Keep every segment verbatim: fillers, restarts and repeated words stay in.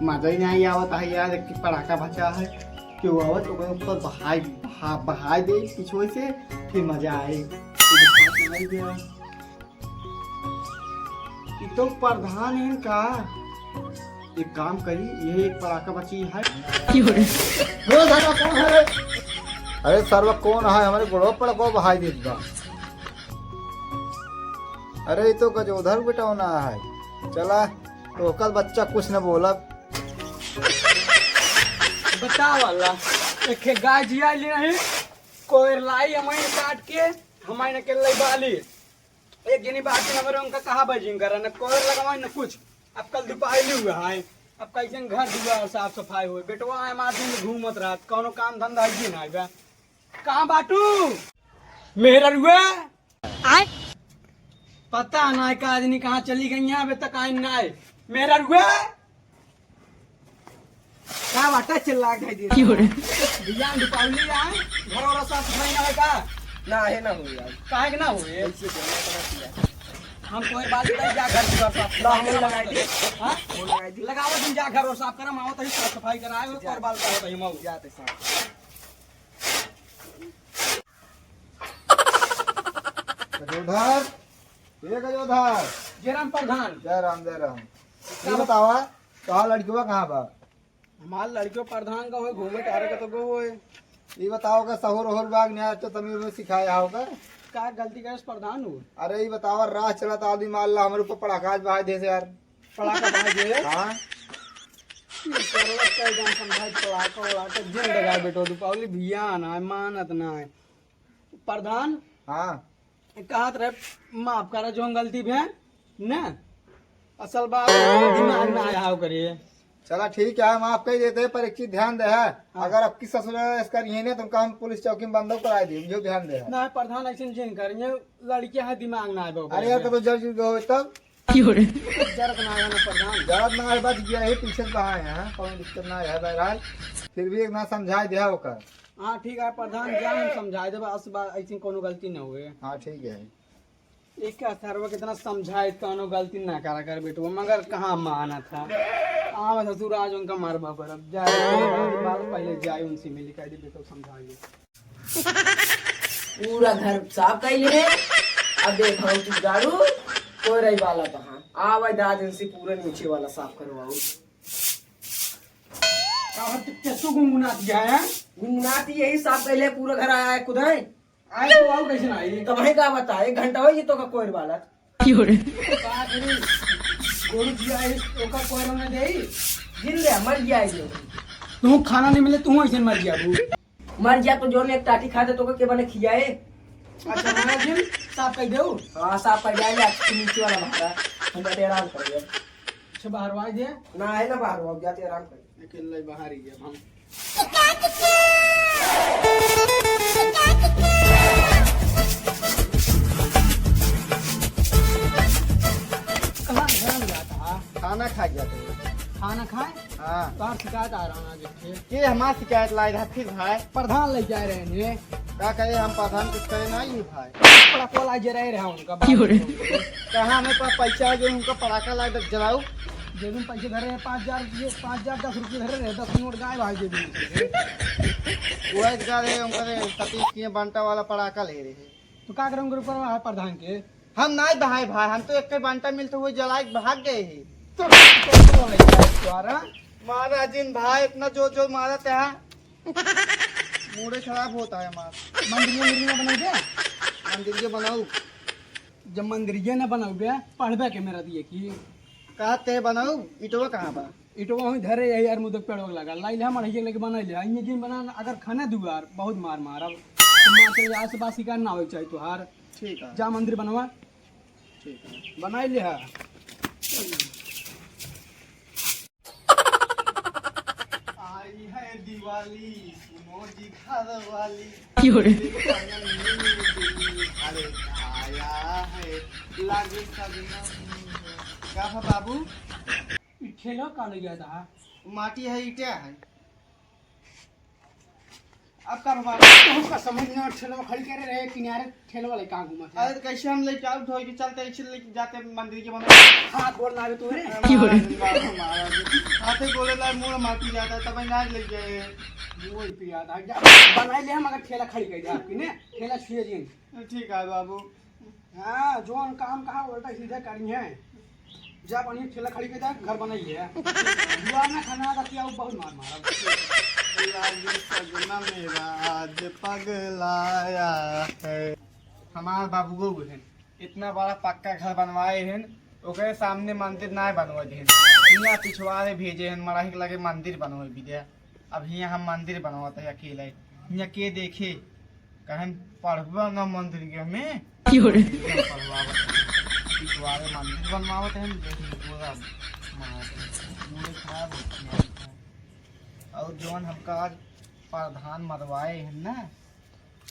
मजा ही नहीं आवत है यार, एक पड़ाका बचा है, केहू आवत ओकर ऊपर बहाई, बहा, बहाई दे पीछे से, फिर मजा आए। ई तो प्रधान है का? एक काम करी, ये एक पड़ाका बची है। क्यों रे? अरे सरवा कौन है रे? अरे सरवा कौन है? हमारे गोड़वा पड़ाका बहाई देत बा। अरे, ई तो गजोधर बेटौना है। चला, तो ओकर बच्चा कुछ न बोलब। बतावा ला, एक गाय जिया ले रही, कोयर लाई हमारे काट के, हमारे के ले बाली। एक जनी बात न हमरे उनका कहा बजिंग करा, न कोयर लगवा न कुछ। अब कल दुपारी हुआ है, अब कैसे घर दुआर साफ सफाई होए? बेटवा है मार दिन घूमत रहत, कौनो काम धंधा है ना बा। कहाँ बाटू? मेहररुआ? आय? पता ना है का आदमी कहाँ चली गई है, अबे तक आई ना है। मेहररुआ? का बाटा चिल्ला के दे? क्यों रे? भैया, दीपावली आए, घर वाला साफ सफाई ना है का? ना है, ना हो यार। काहे के ना हो ये? ऐसे बोलना पड़ा किया। हम कोई बात नहीं, जा घर दुआर साफ ना, हम सफाई लगाई दी। हाँ? हम लगाई दी। लगाओ तुम, जा घर और साफ करा, माओ तही साफ सफाई कराए, जा। और बाल का होता है, माओ। जाते साफ। गजोधर, ए गजोधर। जय राम प्रधान। जय राम, जय राम। का ये बतावा, तोहार लड़कवा कहाँ बा? हमार लड़कवा प्रधान का होए, घूमे टहरे का तो गो होए। ये बताओ का सहूर ओहूर बाग न्याय तो तमीज में सिखाया हो का? का गलती करे प्रधान हो? अरे ये बतावा, राह चलत आदमी मान ला हमरे ऊपर पड़ाका बहाई दे से यार। पड़ाका बहाई दे? हाँ। ई सरवा का एकदम समझाई पड़ाका वड़ाका जिन लगा बेटो, दीपावली भिया ना है, मानत ना है। प्रधान, हाँ। कहत रहे, माफ करा जौन गलती भे, न? असल बात दिमाग ना आया हो करिए। चला ठीक है, माफ कर देते हैं, पर एक चीज ध्यान दे है, हाँ। अगर अब की ससुर ऐसा करिए ना, तो उनका हम पुलिस चौकी में बंदो कराए दी, जो ध्यान दे है। ना प्रधान, ऐसे जिन करिए, लड़कियां है, दिमाग ना आए बाबू। अरे यार, तो जज गए तब? क्यों रे? जरत ना आया ना प्रधान। जरत ना आया, बच गया, यही पीछे से कहाँ है, हाँ? कौन दिक्कत ना है, बहरहाल, फिर भी एक ना समझाए दिया होकर। हाँ, ठीक है प्रधान, जा हम समझाए देबे, अस बार ऐसी कोनो गलती न होए। हाँ, ठीक है। एक का सरवा कितना समझाए, कोनो गलती ना करा कर बेटवा, मगर कहाँ मानत है। आवे ससुर आज उनका मारबा पर, अब जाए, पहले जाए उनसे मिली, कह दे बेटवा समझाइए। पूरा घर साफ कइले है। अबे भौजी गाड़ू, कोई रही वाला कहाँ? आवे दाद इनसे पूरा नीचे वाला साफ करवाओ। का तू कैसो गुनगुनात गया है? गुनगुनात यही साफ कइले, पूरा घर आया है खुद है। आए तो आओ कैसे ना आई? तब है का बता, एक घंटा हो ये तो का कोयर वाला। क्यों रे? का करी? गोरू जिया है, ओका कोयर होने दे। जिन ले, मर गया है ये। तू खाना नहीं मिले, तू ऐसे मर गया बू। मर गया तो जोन एक टाटी खा दे तो के बने खियाए। अच्छा, मैं जिन साफ कर देऊ। हाँ, साफ कर जाए, आज के नीचे वाला भाड़ा। हम बैठे आराम कर गए। अच्छा, बाहर आ गया? ना है ना बाहर, वो जाते आराम कर। अकेले बाहर ही गया हम। कहाँ घर में जाता है? खाना खा गया था। खाना खाए? हाँ। तो आप शिकायत आ रहा है आज के। के हमार शिकायत लाए रहा फिर भाई? प्रधान ले जाए रहे हैं। का कहे हम प्रधान कुछ करे ना ही भाई। बड़ा कोला जे रहे रहा उनका बात। क्यों रे? कहाँ हमें पास पैसा है जो उनका पड़ाका लाए जलाऊ? जे दिन पैसे धरे रहे पाँच हजार, ये पाँच हजार दस रुपये धरे रहे, दस नोट गाय भाई जे दिन। वो एक गाय है उनका रे सतीश के बंटा वाला पड़ाका ले रहे। तो का करें उनके ऊपर है प्रधान के? हम नाई बहाए भाई, हम तो एक बांटा मिलते हुए जलाए के भाग गए ही। तो कैसे बोले यार तुम्हारा? मारा जिन भाई, इतना जोर जोर मारा ते है। मूडे खराब होता है हमारा। मंदिरिया, मंदिरिया बनाई दे। मंदिरिया बनाऊ। जब मंदिरिया न बनाऊ बे, पढ़बे के मेरा दिए की। का ते बनाऊ? इटवा कहाँ बा? इटवा वहीं धरे है यार, मुदक पेड़वा लगा। लाई ले, हम अढ़ैया लेके बनाई ले। इन्हें जिन बना, अगर खाना दुआर, बहुत मार मारब। तो मार के आस पास शिकार ना होए चाहे तुहार। ठीक है। जा मंदिर बनवा। ठीक है। बनाई ले हा। आई है दिवाली, सुनो जी घर वाली। क्यों रे? अरे आया है, लागे सगना। का है बाबू? ई ठेला का ले गया था? माटी है, ईटा है। अब का बाबा, तो हमका समझ में ना, ठेलवा खड़ी करे रहे किनारे, ठेलवा ले कहाँ घूमत है? अरे, तो कैसे हम लेके आउट होई के चलते, ऐसे लेके जाते मंदिर के बगल। हाथ गोड़ ना आवे तोरे। अरे, महाराज, महाराज, हाथे गोड़े ला मूड़ माटी जाता, तब ना ले गए। मूड़ पिया था, जा, बनाई ले हम, अगर ठेला खड़ी कर दे आपकी ने, ठेला छुए जिन। ठीक है बाबू। हाँ, जोन काम कहा उल्टा सीधा करी है। जा बढ़िया ठेला खड़ी के जा, घर बनाई है। दुआ ना खाना था क्या, वो बहुत मार मारा। लागे सजना मेरा आज पगलाया है। हमार बाबू वो है, इतना बड़ा पक्का घर बनवाए हैं, ओकरे सामने मंदिर ना बनवा देहन। हियाँ पिछवाड़े भेजे हैं, मड़ाही के लगे मंदिर बनवा भी दे। अब हियाँ हम मंदिर बनवाते हैं अकेले। हियाँ के देखे, कहन पढ़बा ना मंदिर के हमें। क्यों रे? पढ़वावत हैं। पिछवाड़े मंदिर बनवावत हैं, देख लो पूरा मार। पूरे खराब होती है। और जौन हमका आज प्रधान मरवाए हैं ना,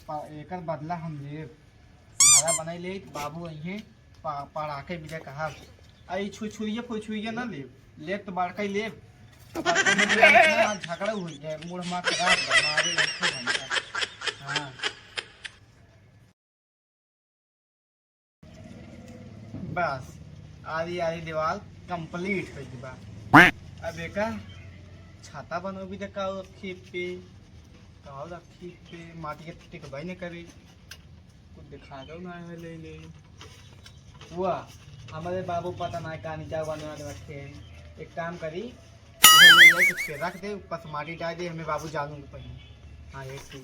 पा-, एकर बदला हम लेब। भाड़ा बनाई ले, बाबू अइहें, पा-, पड़ाके बिना कहा। आ, ई छुछुइया फुछुइया ना लेब। लेब तो बड़का ही लेब। बड़का में तो इतना झगड़ा हो जाए, मूड हमार खराब बा, मारे लड़के बनता। हाँ। बस, आधी आधी दीवाल complete हो गई बा। अब एका छाता बनोबी त का रखी पे, का रखी पे, माटी के टिकबई न करी, कुछ दिखा दो ना है ले ले। हुआ, हमारे बाबू पता ना का नीचा बना के रखे हैं। एक काम करी, इधर ले ले, कुछ के रख दे, ऊपर से माटी डाल दे, हमें बाबू जानू के पहले। हाँ, ये ठीक।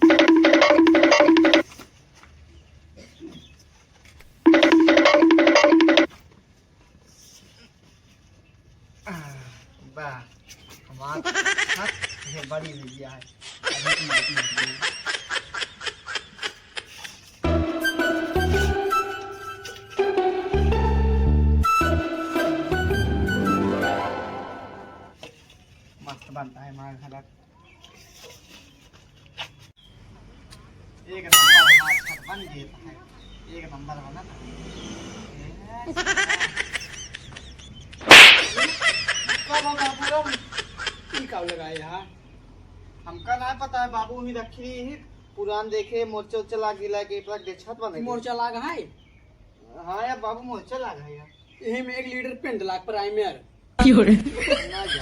आह, वाह, हमार छत ये बड़ी भैया है। अभी तो माटी निकली। मस्त बनता है हमारा घर। एक नंबर हमार छत बन गया है, एक नंबर बना था। का बा बाबू, ई का लगाए हा? हमका ना पता है बाबू, ही रखी रही, पुरान देखे मोर्चा उर्चा लाग गइला के पूरा छत बन गई। मोर्चा लाग है? हाँ यार बाबू, मोर्चा लाग है यार। यही में एक लीटर पेंट लाग पर आई मेर। क्यों रे? ना जा।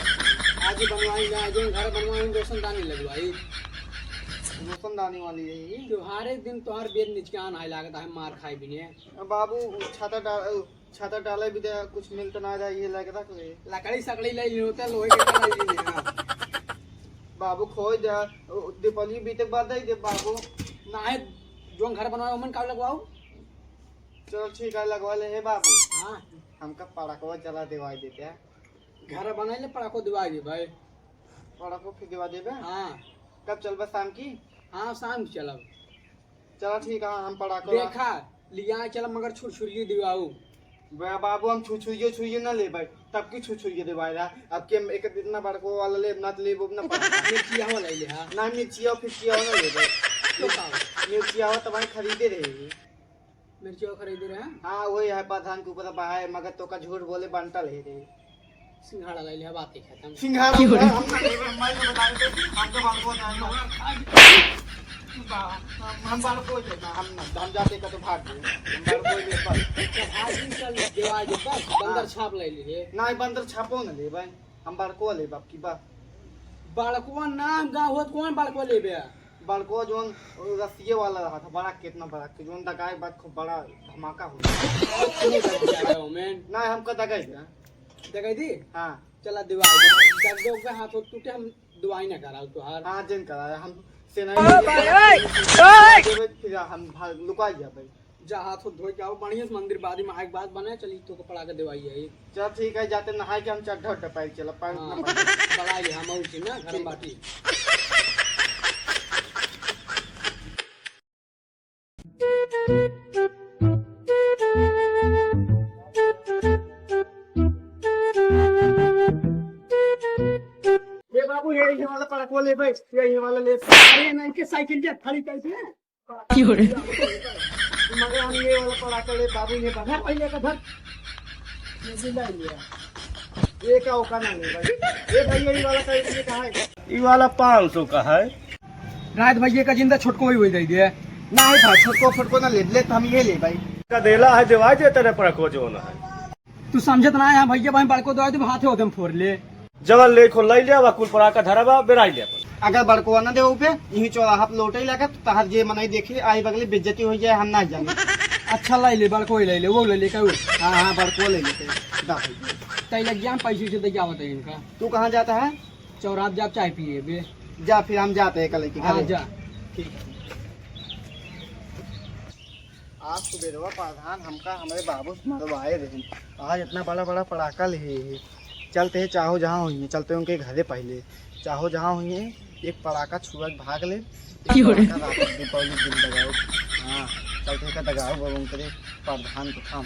आज ही बनवाई ना, आज ही घर बनवाई, रोशनदानी लगवाई। रोशनदानी वाली है ये? त्योहारे दिन तोहार बेद निचकान आए लागत है, मार खाए बिने। अब बाबू छाता डाल, छाता डाले भी दे, कुछ मिल तो ना जाए, ये लेके रख ले। लकड़ी सकड़ी ले लियो, ते लोहे के कलाई ले लेना। बाबू खोई दे, दीपावली बीते के बाद दे दे बाबू। ना है, जो घर बनवाए, ओमन का लगवाओ? चलो ठीक है, लगवा ले हे बाबू। हाँ। हमका पड़कवा चला देवाई देते हैं। घर बनाई ले, पड़को दिवाई दे भाई। पड़को फिर दिवा देबे? हाँ। कब चलबे, शाम की? हाँ, शाम की चलब। चला ठीक है, हम पड़को देखा, लिया चलब मगर छुरछुरिये दिवाऊ। बे बाबू, हम छुछुरिये छुरिये ना लेबे, तब की छुछुरिये दिवाए रहा। अब के एक इतना बड़को वाला लेब ना, तो लेब ना पड़को। मिर्चिया वाला ले, हाँ। ना मिर्चिया फिर्चिया वाला लेबे। तो का? मिर्चिया हो तो भाई खरीदे रहे। मिर्चिया खरीदे रहे हैं? हाँ, वही है, प्रधान के ऊपर बा है, मगर तो का झूठ बोले बंटल है रे। सिंघाड़ा ले लिया, बात ही खत्म। सिंघाड़ा क्यों रे? हम ना लेबे, हम भाई को बता देते, हम तो बालको ना, हम, हम बालको है ना, हम ना, हम जाते का तो भाग गए, हम बालको है बस। आज ही चल देवा दे बस, बंदर हाँ। छाप ले लिए। ना, बंदर छापो ना ले भाई। हम बड़को लेब अब की बा। बड़को नाम गाँव होत कौन बड़को लेबे? बड़को जौन रस्सिये वाला रहा था, बड़ा कितना बड़ा, कि जौन दगाए बाद खूब बड़ा धमाका हो गया। कौन दगाए बा ओमेन? ना, हमका दगाई ना। दगाई दी? हाँ। चला दिवाई दे। दग दे ओके हाथ हो टूटे, हम दिवाई ना कराओ तोहार। हाँ, जिन कराए, हम सेना ओ भाई, ओए, ओए। फिर हम भाग, लुका जाबे। जा हाथ उथ धोए के आओ, बढ़िया से मंदिर बादी में आए के बाद बने, चली तो कपड़ा के देवाई है। चल ठीक है, जाते नहाए के हम चड्ढा उड्ढा पहन के चलब, पैंट ना हाँ, पहन। बड़ा ही हम और ना, घर ठीक। बाटी। ये बाबू, ये, ये वाला पड़कवा ले भाई, ये, ये वाला ले। अरे, ना, इनके साइकिल के खड़ी कर दे। क्यों रे? मगर हम ये वाला पड़ाका ले बाबू, ये बना पहले का धर। ये जिंदा ही लिया। ये का ओका ना ले भाई। ये भाई, ये वाला का, ये कहाँ है? ये वाला पाँच सौ का है। रात भैया का जिंदा छोटको ही वही दे दिए। ना है भाई, छोटको, छोटको ना ले, ले तो हम ये ले भाई। का देला है, देवाई देता रे, पड़को जो ना है। तू समझत ना है भैया, भाई बड़को दवाई तो हाथे होते हम फोड़ ले। जवन ले खो लाई ले, वा कुल पड़ाका धरा बा, बेराई ले अपन। अगर बड़को ना दे पे, यही चौराहा पे लोटे लगा, तो तहर जे मनई देखी, आई बगली बेइज्जती हो जाए, हम ना जाने। अच्छा लाई ले, बड़को ही लाई ले, वो ले ले कहू। हाँ, हाँ, बड़को ले लेते। दा भाई। तई लग जान पैसे से दे जावत है इनका। तू कहाँ जाता है? चौराहा जा चाय पिए बे। जा फिर हम जाते हैं कल की हाँ, घरे। जा। ठीक है। आज सुबेरवा प्रधान हमका हमरे बाबू से मरवाए रहे। आज इतना बड़ा बड़ा पड़ाका ले हे। चलते हैं चाहो जहाँ हुई है, चलते हैं उनके घरे पहले। चाहो जहाँ हुई है, एक पड़ाका छुआ के भाग ले, एक क्यों रे? पड़ाका रात को दीपावली के दिन दगाओ। हाँ, चलते हैं का दगाओ बाबू उनके प्रधान को काम।